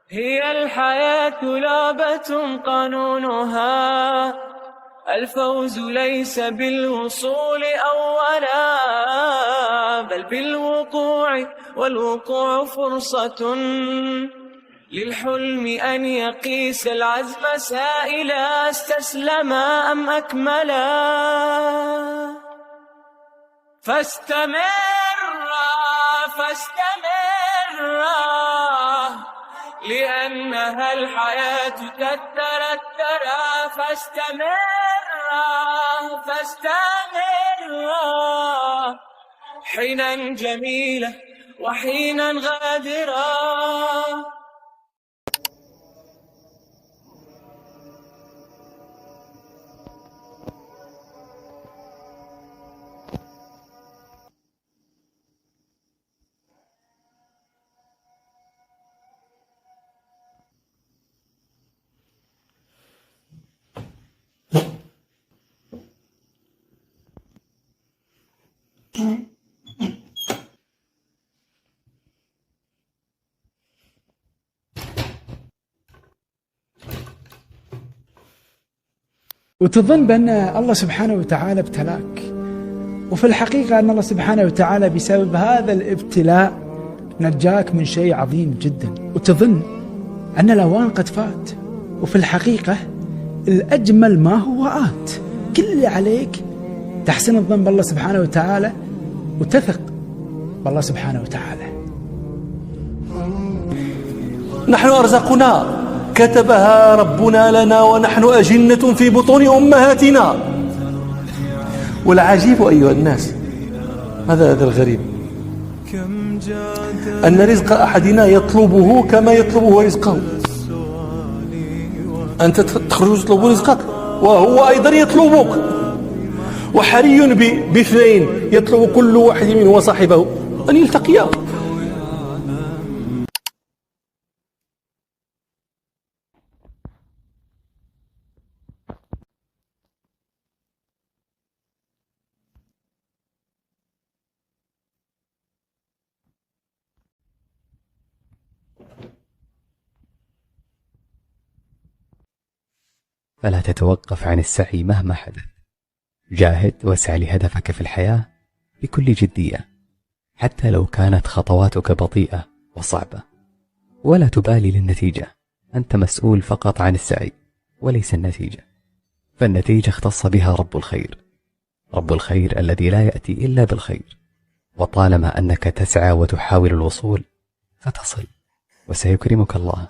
هي الحياة لعبة قانونها الفوز ليس بالوصول أولا بل بالوقوع، والوقوع فرصة للحلم أن يقيس العزم سائلا استسلم أم أكملا. فاستمر فاستمر لأنها الحياة تترتر. فاستمر فاستمر حينا جميلة وحينا غادرا. وتظن بأن الله سبحانه وتعالى ابتلاك، وفي الحقيقة أن الله سبحانه وتعالى بسبب هذا الابتلاء نجاك من شيء عظيم جدا. وتظن أن الأوان قد فات، وفي الحقيقة الأجمل ما هو آت. كل اللي عليك تحسن الظن بالله سبحانه وتعالى وتثق بالله سبحانه وتعالى. نحن أرزقنا كتبها ربنا لنا ونحن أجنة في بطون أمهاتنا. والعجيب أيها الناس، هذا الغريب، أن رزق أحدنا يطلبه كما يطلبه رزقه. أنت تخرج تطلب رزقك وهو أيضا يطلبك، وحري باثنين يطلب كل واحد منه وصاحبه أن يلتقيا. فلا تتوقف عن السعي مهما حدث. جاهد واسع لهدفك في الحياة بكل جدية، حتى لو كانت خطواتك بطيئة وصعبة، ولا تبالي للنتيجة. أنت مسؤول فقط عن السعي وليس النتيجة، فالنتيجة اختص بها رب الخير، رب الخير الذي لا يأتي إلا بالخير. وطالما أنك تسعى وتحاول الوصول فتصل، وسيكرمك الله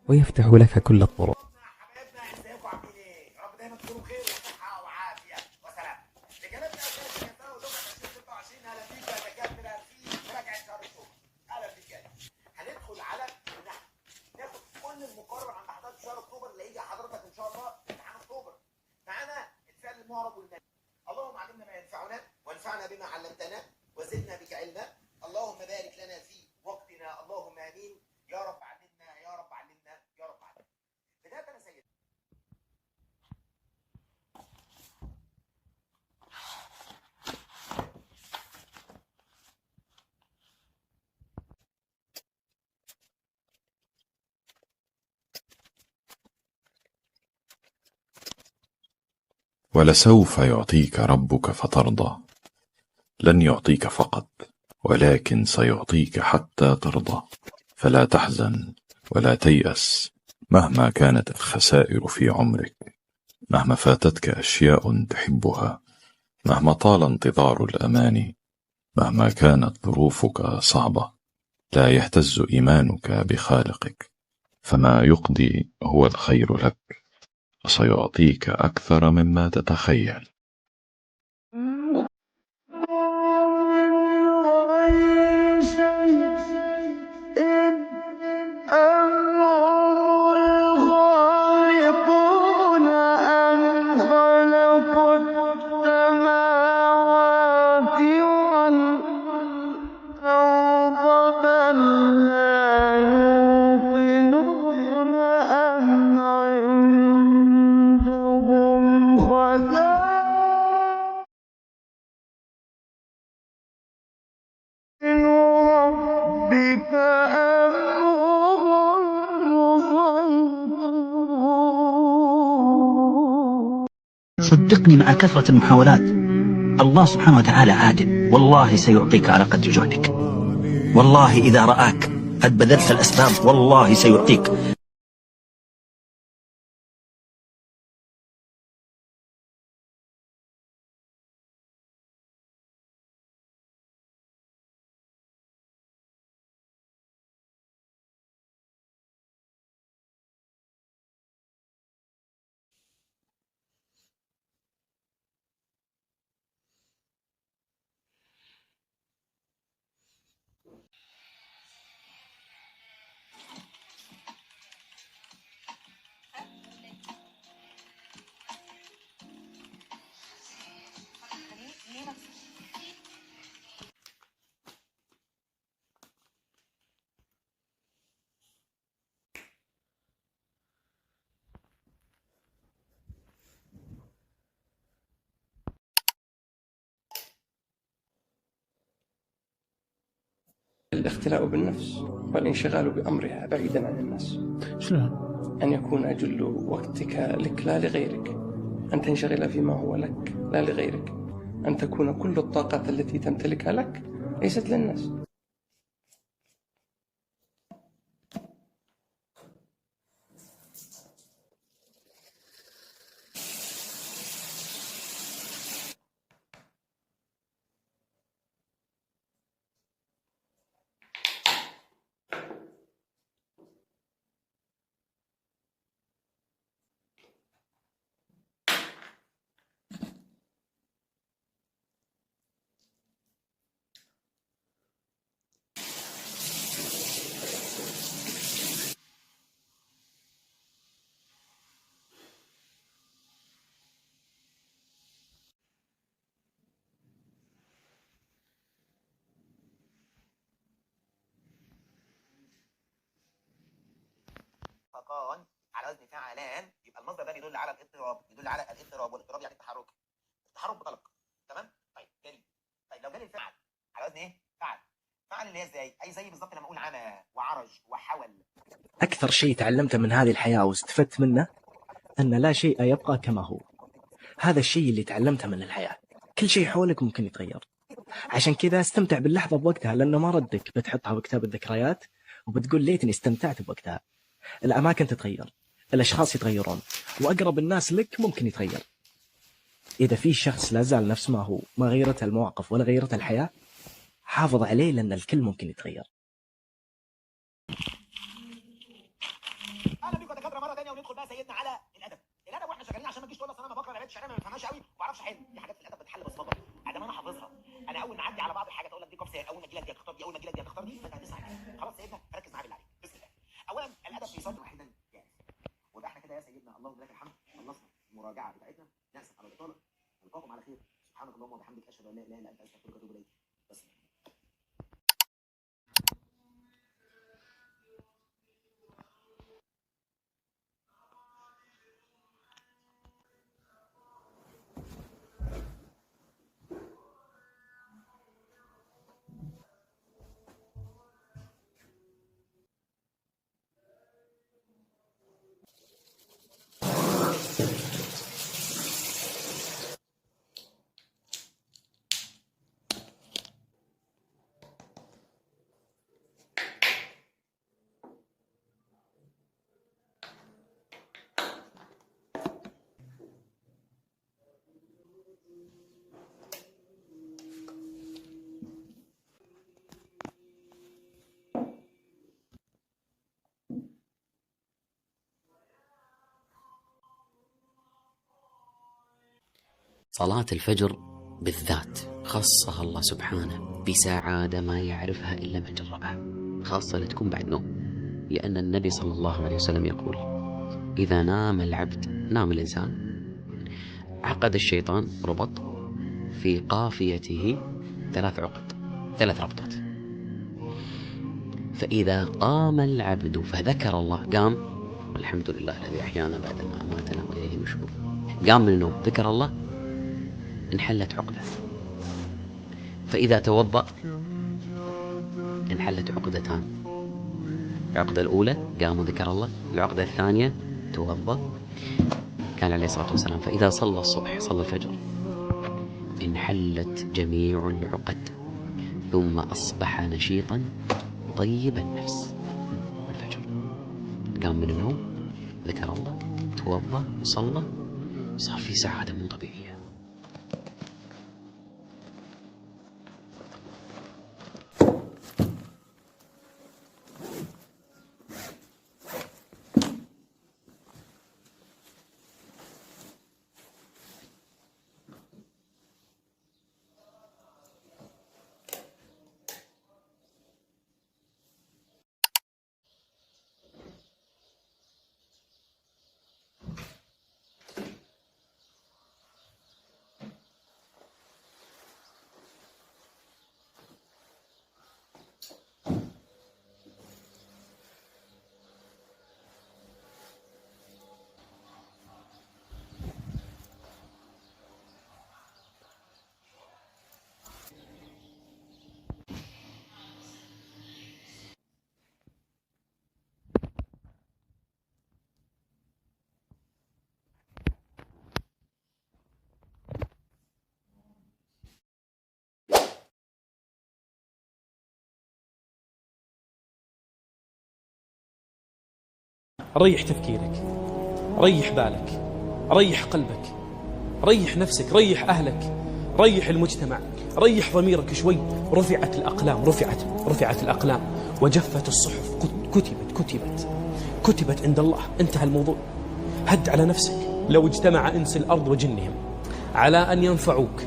ويفتح لك كل الطرق. اللهم علمنا ما ينفعنا وانفعنا بما علمتنا وزدنا بك علما، اللهم بارك لنا في وقتنا، اللهم امين يا رب. علمنا يا رب، علمنا يا رب، علمنا. بداية يا سيدي، ولسوف يعطيك ربك فترضى. لن يعطيك فقط، ولكن سيعطيك حتى ترضى. فلا تحزن ولا تيأس مهما كانت الخسائر في عمرك، مهما فاتتك أشياء تحبها، مهما طال انتظار الأماني، مهما كانت ظروفك صعبة، لا يهتز إيمانك بخالقك، فما يقضي هو الخير لك، وسيعطيك أكثر مما تتخيل. خزائن. صدقني مع كثرة المحاولات الله سبحانه وتعالى عادل، والله سيعطيك على قدر جهدك. والله إذا رآك قد بذلت الأسباب والله سيعطيك. الاختلاء بالنفس والانشغال بأمرها بعيدا عن الناس. شلون؟ أن يكون أجل وقتك لك لا لغيرك، أن تنشغل فيما هو لك لا لغيرك، أن تكون كل الطاقات التي تمتلكها لك ليست للناس. فقان على وزن فعلان، يبقى المصدر ده بيدل على الاضطراب، بيدل على الاضطراب، والاضطراب يعني التحرك، التحرك بطلق. تمام؟ طيب جميل. طيب لو جالي الفعل على وزن ايه؟ فعل. فعل اللي هي ازاي؟ اي زي بالظبط لما اقول عمى وعرج وحول. أكثر شيء تعلمته من هذه الحياة واستفدت منه أن لا شيء يبقى كما هو. هذا الشيء اللي تعلمته من الحياة، كل شيء حولك ممكن يتغير. عشان كذا استمتع باللحظة بوقتها، لأنه ما ردك بتحطها بكتاب الذكريات وبتقول ليتني استمتعت بوقتها. الأماكن تتغير، الأشخاص يتغيرون، وأقرب الناس لك ممكن يتغير. إذا في شخص لا زال نفس ما هو، ما غيرته المواقف ولا غيرته الحياة، حافظ عليه لأن الكل ممكن يتغير. اهلا بيكم يا دكاترة مرة ثانية، وندخل بقى سيدنا على الادب. الادب واحنا شغالين، عشان ما تجيش تقول اصل انا ما بقرا روايات شعرية ما بفهمهاش قوي وما بعرفش احل. دي حاجات في الادب بتتحل بصبر، ادام انا حافظها. انا اول ما اعدي على بعض الحاجات اقول لك دي قفزه، اول ما اجي لك دي هتختار دي، اول ما اجي لك دي هتختار دي، فانت هتسعى. خلاص سيدنا ركز معايا بالله عليك. بسم الله. اولا الادب في سطر واحدا جاهز. ويبقى احنا كده يا سيدنا اللهم لك الحمد خلصنا المراجعة بتاعتنا. ناسف على الاطالة، نلقاكم على خير. سبحانك اللهم وبحمدك، اشهد ان لا اله الا انت، استغفرك واتوب اليك. بس. صلاة الفجر بالذات خصها الله سبحانه بسعادة ما يعرفها إلا من جربها، خاصة لتكون بعد نوم، لأن النبي صلى الله عليه وسلم يقول: إذا نام العبد، نام الإنسان، عقد الشيطان ربط في قافيته 3 عقد، 3 ربطات. فإذا قام العبد فذكر الله، قام، الحمد لله الذي أحيانا بعد ما أماتنا وإليه النشور، قام من النوم ذكر الله، انحلت عقدة. فإذا توضأ انحلت عقدتان، العقدة الأولى قام وذكر الله، العقدة الثانية توضأ. كان عليه الصلاة والسلام فإذا صلى الصبح، صلى الفجر، انحلت جميع العقد، ثم أصبح نشيطا طيب النفس. الفجر قام من النوم، ذكر الله، توضأ، صلى، صار في سعادة مو طبيعية. ريح تفكيرك، ريح بالك، ريح قلبك، ريح نفسك، ريح أهلك، ريح المجتمع، ريح ضميرك شوي. رفعت الأقلام، رفعت الأقلام وجفت الصحف، كتبت كتبت كتبت عند الله. انتهى الموضوع. هد على نفسك. لو اجتمع إنس الأرض وجنهم على أن ينفعوك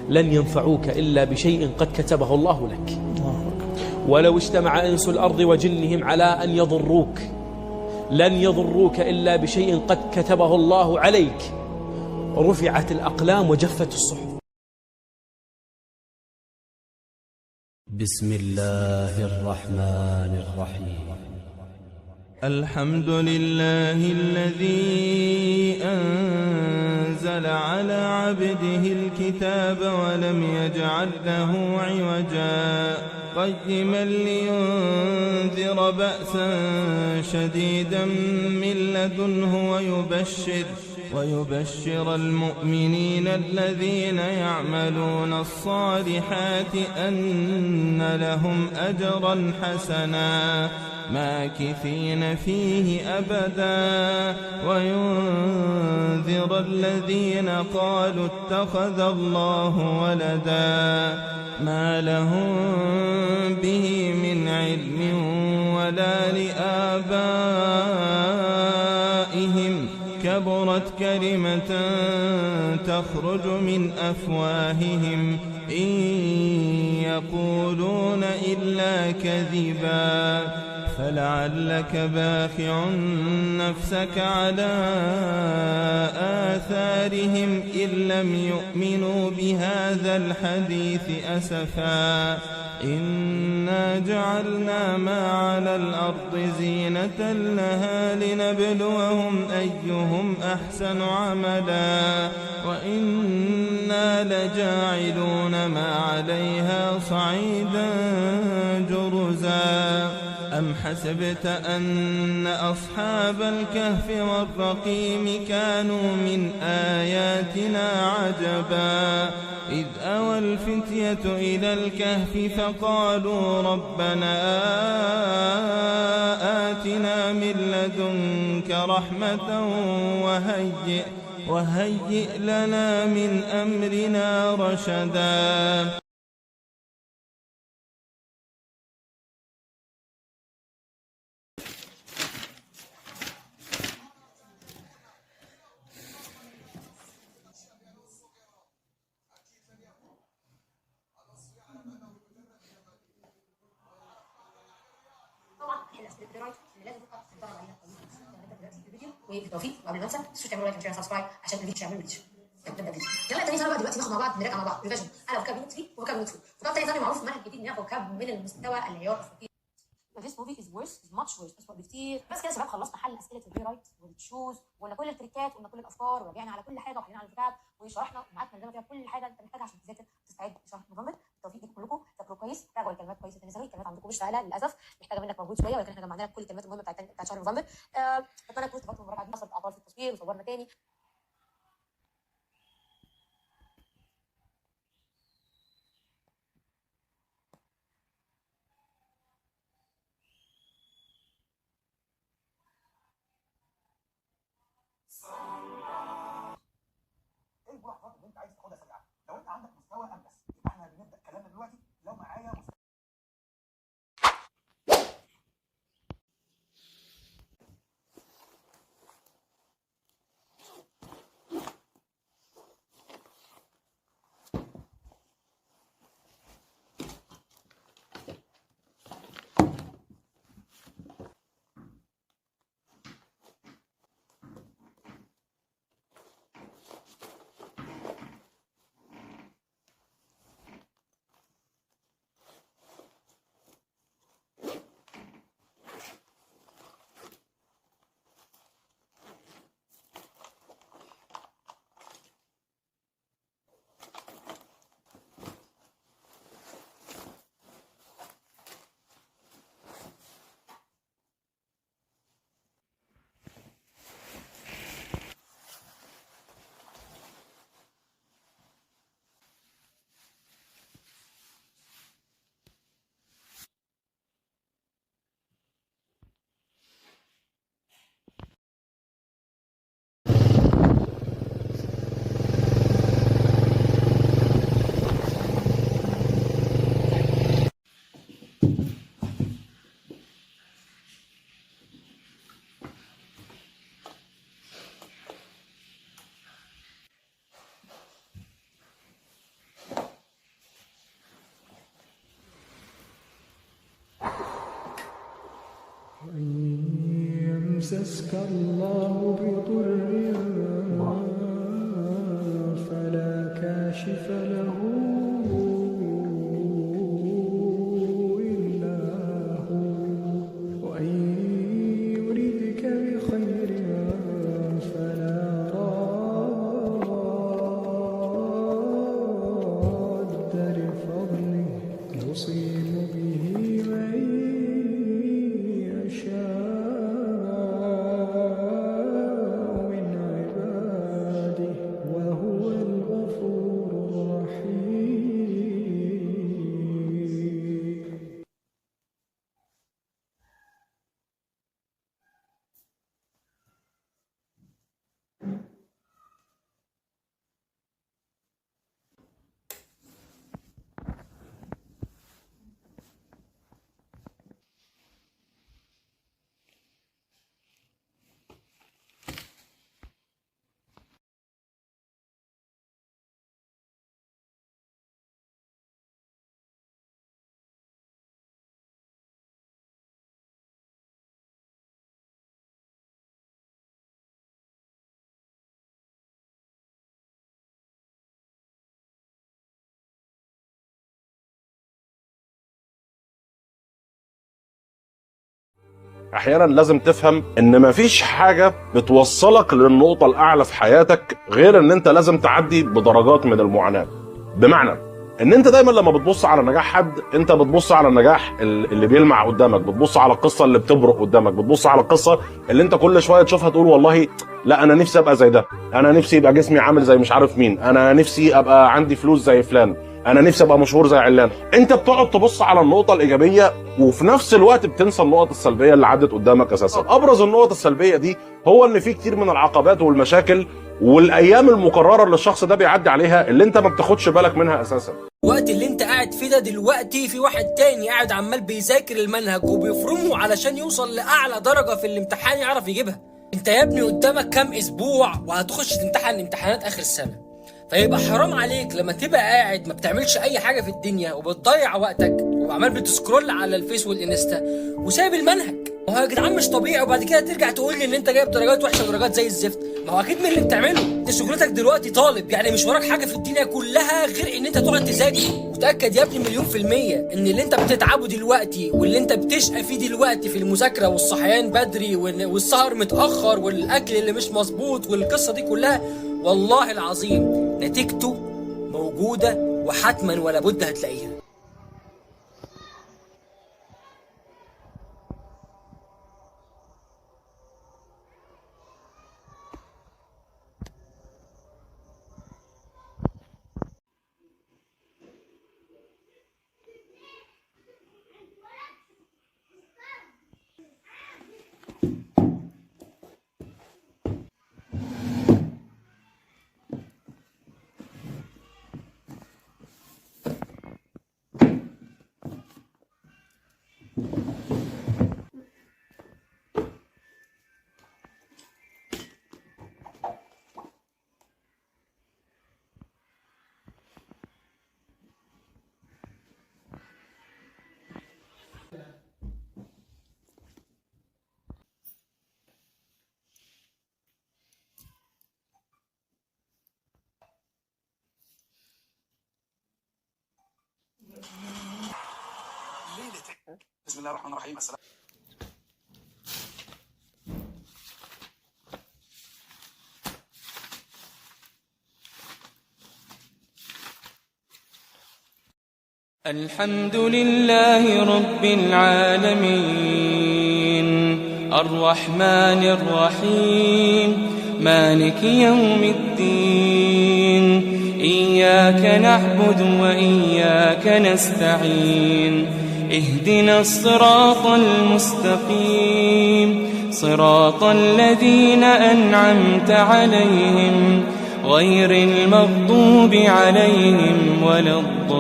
لن ينفعوك إلا بشيء قد كتبه الله لك، ولو اجتمع إنس الأرض وجنهم على أن يضروك لن يضروك إلا بشيء قد كتبه الله عليك. رفعت الأقلام وجفت الصحف. بسم الله الرحمن الرحيم. الحمد لله الذي أنزل على عبده الكتاب ولم يجعل له عوجا، قيما لينذر بأسا شديدا من لدنه ويبشر المؤمنين الذين يعملون الصالحات أن لهم أجرا حسنا ماكثين فيه أبدا، وينذر الذين قالوا اتخذ الله ولدا ما لهم به من علم ولا لآبائهم، كبرت كلمة تخرج من أفواههم، إن يقولون إلا كذبا. فلعلك باخع نفسك على آثارهم إن لم يؤمنوا بهذا الحديث أسفا. إنا جعلنا ما على الأرض زينة لها لنبلوهم أيهم أحسن عملا، وإنا لجاعلون ما عليها صعيدا جرزا. أم حسبت أن أصحاب الكهف والرقيم كانوا من آياتنا عجبا، إذ أوى الفتية إلى الكهف فقالوا ربنا آتنا من لدنك رحمة وهيئ لنا من أمرنا رشدا. وبالتوفيق. وقبل ما انسى تنسوش تعملوا like و share subscribe عشان الفيديو يعمل reach. نبدا الفيديو. يلا تاني سنة بقى دلوقتي ناخد مع بعض، نراجع مع بعض revision على vocab unit 3 و vocab unit 4. vocab تاني ثانوي معروف منهج جديد ناخد vocab من المستوى العيار الثقيل. This movie is worse, is much worse، اسوء بكتير. بس كده يا شباب خلصنا حل اسئلة ال rewrite وال choose، وقلنا كل التريكات وقلنا كل الافكار وراجعنا على كل حاجة وحلينا على الكتاب وشرحنا ومعاك ملزمة فيها كل حاجة انت محتاجها عشان تذاكر وتستعد لشهر نوفمبر. بالتوفيق ليكم كلكم، ذاكروا كويس، راجعوا الكلمات كويس. الثاني ثانوي الكلمات عندكم مش سهلة للاسف، محتاجه منك مجهود شوية، ولكن احنا جمعنا لك كل الكلمات المهمة بتاعت شهر نوفمبر. اتمنى تكونوا استفدتوا من المراجعة دي. حصلت اعطال في التصوير وصورنا تاني. يمسسك الله بضر فلا كاشف له إلا هو، وإن يردك بخير فلا راد لفضله، يصيب به من يشاء من عباده وهو الغفور الرحيم. احيانا لازم تفهم ان مفيش حاجة بتوصلك للنقطة الاعلى في حياتك غير ان انت لازم تعدي بدرجات من المعاناة. بمعنى ان انت دايما لما بتبص على نجاح حد، انت بتبص على النجاح اللي بيلمع قدامك، بتبص على القصة اللي بتبرق قدامك، بتبص على القصة اللي انت كل شوية تشوفها تقول والله لا انا نفسي ابقى زي ده، انا نفسي يبقى جسمي عامل زي مش عارف مين، انا نفسي ابقى عندي فلوس زي فلان، انا نفسي ابقى مشهور زي علان. انت بتقعد تبص على النقطة الايجابية وفي نفس الوقت بتنسى النقط السلبية اللي عدت قدامك اساسا. ابرز النقط السلبية دي هو ان في كتير من العقبات والمشاكل والايام المكرره اللي الشخص ده بيعدي عليها اللي انت ما بتاخدش بالك منها اساسا. الوقت اللي انت قاعد فيه ده دلوقتي في واحد تاني قاعد عمال بيذاكر المنهج وبيفرمه علشان يوصل لاعلى درجه في الامتحان يعرف يجيبها. انت يا ابني قدامك كام اسبوع وهتخش تمتحن امتحانات اخر السنة، فيبقى حرام عليك لما تبقى قاعد ما بتعملش اي حاجة في الدنيا وبتضيع وقتك وعمال بت scroll على الفيس والانستا وسايب المنهج. ما هو يا جدعان مش طبيعي. وبعد كده ترجع تقول لي ان انت جايب درجات وحشة ودرجات زي الزفت. ما هو اكيد من اللي بتعمله. انت شغلتك دلوقتي طالب، يعني مش وراك حاجة في الدنيا كلها غير ان انت تقعد تذاكر. وتاكد يا ابني 1,000,000% ان اللي انت بتتعبه دلوقتي واللي انت بتشقى فيه دلوقتي في المذاكرة والصحيان بدري والسهر متاخر والاكل اللي مش مظبوط والقصه دي كلها، والله العظيم نتيجته موجودة وحتما ولا بد هتلاقيها. بسم الله الرحمن الرحيم. السلام. الحمد لله رب العالمين الرحمن الرحيم مالك يوم الدين إياك نعبد وإياك نستعين اهدنا الصراط المستقيم صراط الذين أنعمت عليهم غير المغضوب عليهم ولا الضالين.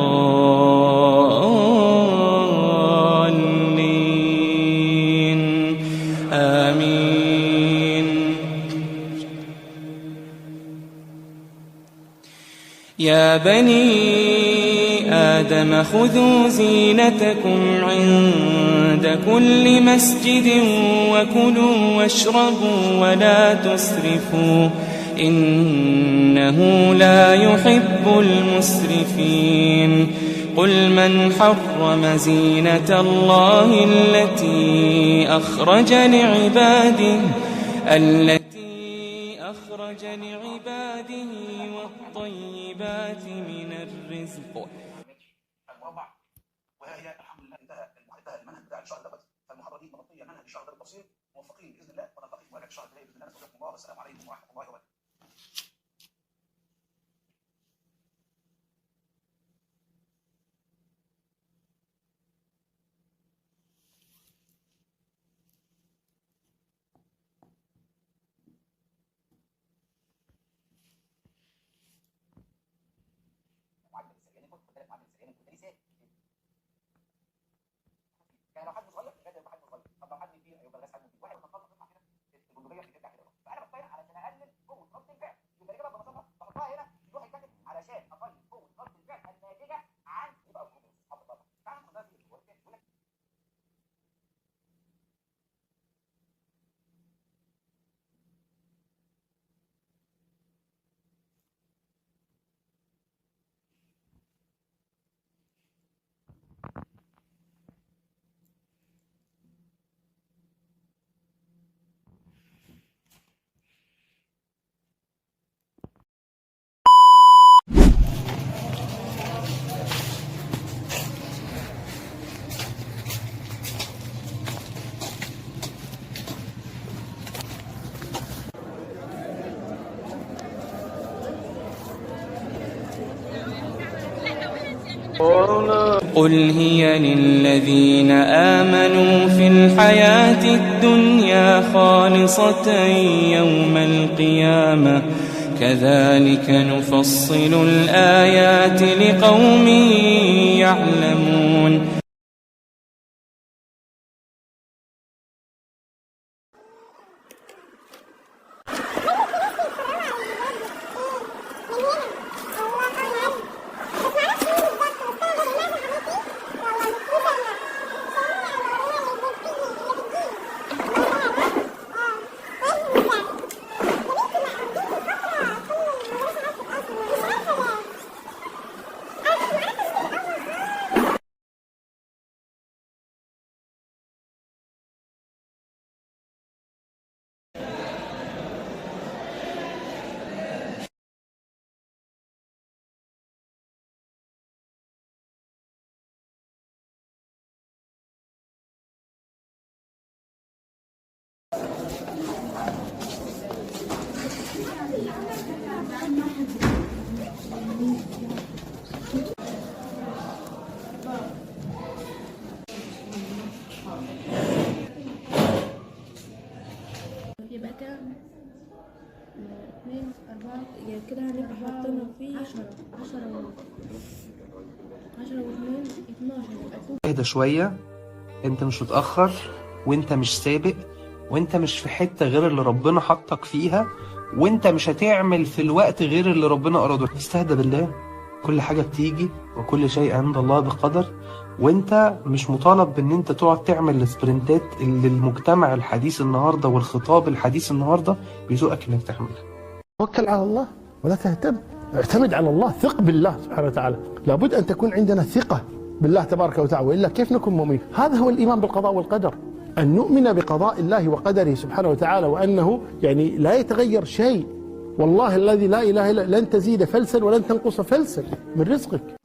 آمين. يا بني بني آدم خذوا زينتكم عند كل مسجد وكلوا واشربوا ولا تسرفوا إنه لا يحب المسرفين. قل من حرم زينة الله التي أخرج لعباده والطيبات من الرزق. المربع، وهي الحمد لله انتهى المنهج بتاع الشهر دوت. فالمحاضره دي مغطيه منهج الشهر ده بالتفصيل. موفقين باذن الله، ونلتقي في مراجعه الشهر الجاي باذن الله. نستودعكم الله، والسلام عليكم ورحمه الله وبركاته. يعني لو حجمه صغير الغاز هيبقى حجمه صغير، طب لو حجمه كبير هيبقى الغاز حجمه كبير. واحد بخطط تطلع كده البندقيه بترجع كده، فانا بطير علشان اقلل قوه رد الفعل. يبقى الاجابه ببساطه بحطها هنا في لوحه الكاتب علشان اقلل قوه رد الفعل الناتجه عن يبقى القدرة. تعال ناخد بقى في يقول لك قل هي للذين آمنوا في الحياة الدنيا خالصة يوم القيامة كذلك نفصل الآيات لقوم يعلمون. يبقى كام؟ 2 4، يعني كده هنبقى حاطينها في 10 10 10 و2 12. اهدى شوية، انت مش متأخر وانت مش سابق وانت مش في حتة غير اللي ربنا حطك فيها، وانت مش هتعمل في الوقت غير اللي ربنا أراده. استهدى بالله، كل حاجة بتيجي وكل شيء عند الله بقدر، وانت مش مطالب بان انت تقعد تعمل السبرنتات اللي المجتمع الحديث النهارده والخطاب الحديث النهارده بيزوقك انك تعملها. توكل على الله ولا تهتم، اعتمد على الله، ثق بالله سبحانه وتعالى. لابد ان تكون عندنا ثقة بالله تبارك وتعالى، والا كيف نكون مؤمنين؟ هذا هو الايمان بالقضاء والقدر، ان نؤمن بقضاء الله وقدره سبحانه وتعالى، وانه يعني لا يتغير شيء. والله الذي لا اله الا لن تزيد فلسا ولن تنقص فلسا من رزقك.